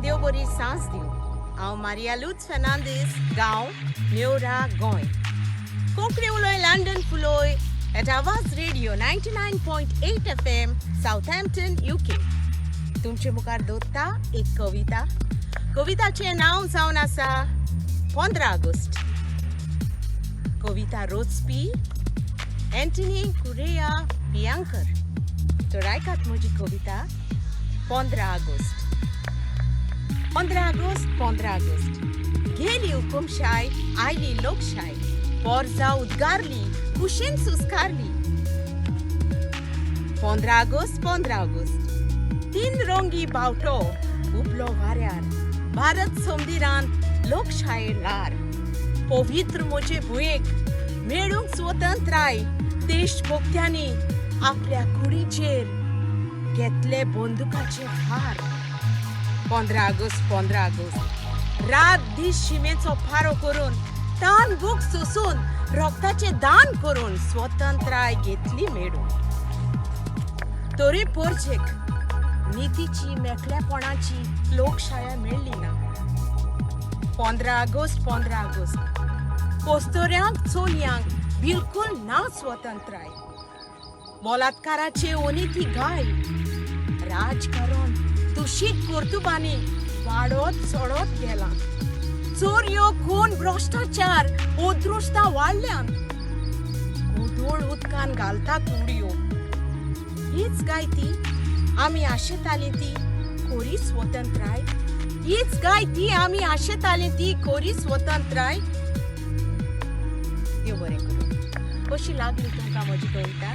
सगळ्यांक देव बरी सांज दिवं. हांव मारिया लूच फेर्नांदीस, गांव नेवरा, गोंय. कोंकणी उलोय लंडन फुलोय at Awaaz radio 99.8 FM, Southampton, UK. तुमचे मुखार दवरता एक कविता. कविताचें नांव जावन आसा 15 ऑगस्ट. कविता रोचपी एंटनी कुरेया पियांकर. तर आयकात म्हजी कविता 15 ऑगस्ट. 15 ऑगस्ट, 15 ऑगस्ट, गेली हुकुमशाय, आयली लोकशाय. पोरजा उद्गारली, कुशीन सुस्कारली. 15 ऑगस्ट, 15 ऑगस्ट, तीन रंगी बावटो उपलो वाऱ्यार. भारत संविधान लोकशाय लार. पवित्र म्हजे भुंयेक मेळूंक स्वतंत्राय देशभक्त्यांनी आपल्या कुडीचेर घेतले बंदुकाचे फार. 15 ऑगस्ट, 15 ऑगस्ट, रात दीस शिमेचो फारो करून, तान भूक सोसून, रक्ताचें दान करून स्वतंत्राय घेतली मेळून. तरी पोरजेक नितीची, मेकळेपणाची लोकशाय मेळ्ळी ना. 15 ऑगस्ट, 15 ऑगस्ट, कोस्तोऱ्यांक चलयांक बिलकुल ना स्वतंत्राय. बलात्काराचे अनिती गाय. राजकारण दुशीत कर्तुबांनी वाडत चडत गेलां. चोरयो, खून, भ्रश्टाचार, अदृश्टां वाडल्यान. गोदोळ उदकान घालतात उडयो. हीच गाय ती आमी आशेताली ती कोरी स्वतंत्राय? हीच गाय ती आमी आशेताली ती कोरी स्वतंत्राय? देव बरें करूं. कशी लागली तुमकां म्हजी कविता?